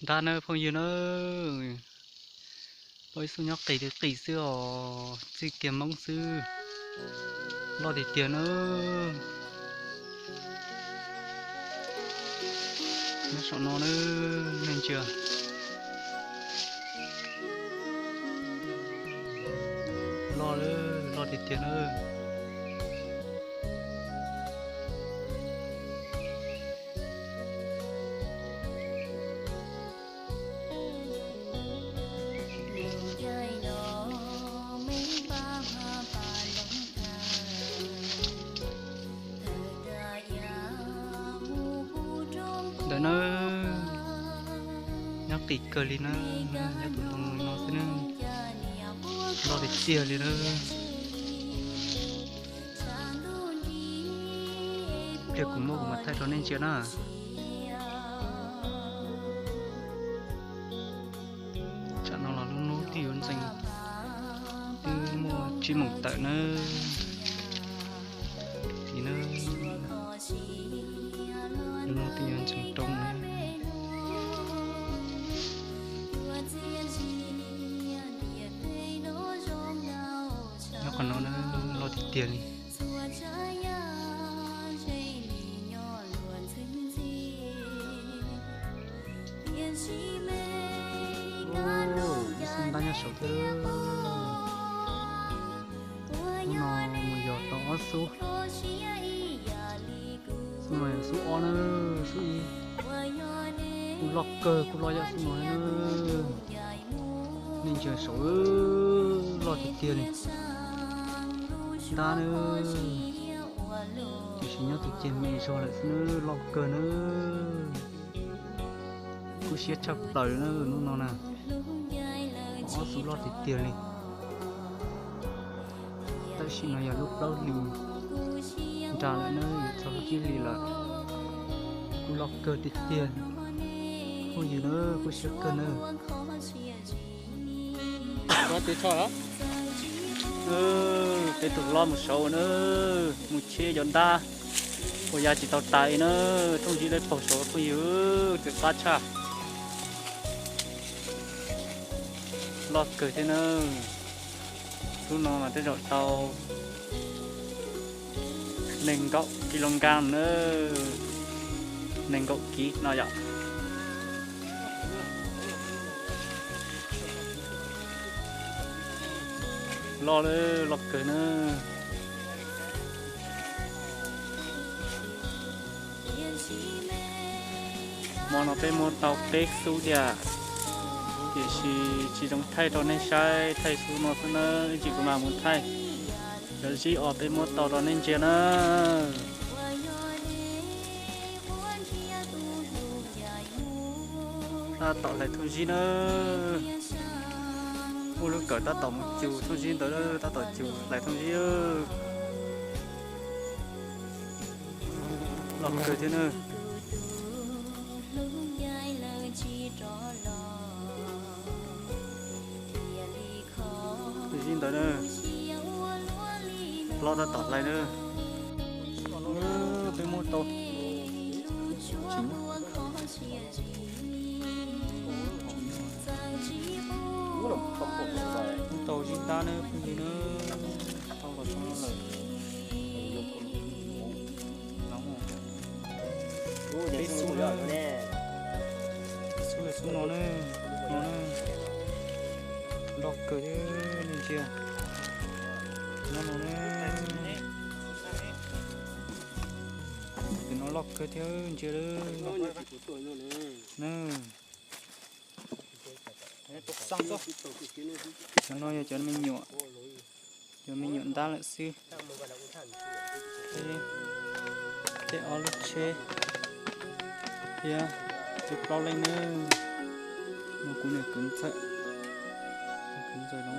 Ntab nawb phooj ywg nawb, pom ib xub nyob qis li qis xwb os, txij kiag Hmoob xwb, loj tiag tiag nawb. Nyob saum no nawb nej ntsia, loj, loj tiag tiag nawb. Ntawm nawb, nyob qis kawg li nawb, nyob tus ntoo no xwb nawb, loj tiag tiag li nawb. Pliag kuv muab kuv mam thaij rau nej ntsia na. Tsam no los lub hnub twb yuav ntxeev, twb muaj tsib moos tawm nawb. Li nawb, lub hnub twb yuav ntxeev roob nawb. Nyob qhov no nawb, loj tiag tiag li. Ib xub ntab nyob saum thiab. Hnub no mus yos tau ob xub. Xub no yog xub ob na, xub ib kuj loj kawg, kuj loj yam xub no na. Nej ntsia saud, loj tiag tiag li. Ntab na, tiam sis nyob tus ceg me zog lawm xwb na, loj kawg na. Kub siab tshaj plaws na hnub no na, ob xub loj tiag tiag li. Tam sim no yog lub plaub hlis nra lawm na, yuav txog lub tsib hlis lawm. Kuj loj kawg tiag tiag, phooj ywg na, kub siab kawg na. Peb tus hlob mus saud na, mus cheb cov ntab uas ya tsis tau tas na, thooj zib dawb paug saud phooj ywg, txawm qab tshaj. Loj kawg thiab na. Lub no mas tej zaum tau nees nkaum kis lus nkas na, nees nkaum kiv no yom. Loj, loj kawg na. Hmo no peb muab tau peb xub tiag, tiam sis tsis zoo thaij rau nej saib, thaij xub no xwb na, ib tsam kuv mam mus thaij cov zib os peb muab tau rau nej ntsia na. Tab tom hlais thooj zib na. Muaj lub kawm tab tom mus cug thooj zib ntawd, tab tom cug hlais thooj zib. Loj kawg thiab na. Zib ntawd na, hlob tab tom hlais na. Peb muab tau, muab tau zib ntab na phooj ywg na. Tau los tso no lawm. Peb xub na, xub no na, no na, loj kawg thiab nej ntsia. No no na, cov no loj kawg thiab ntsia na. Cov no yog cov me nyuam, cov me nyuam ntab lawm xwb. Tej ob lub tsheb thiab, tej plaub leej na. No kuv niam kwv ntxawm, kwv ntxawm no.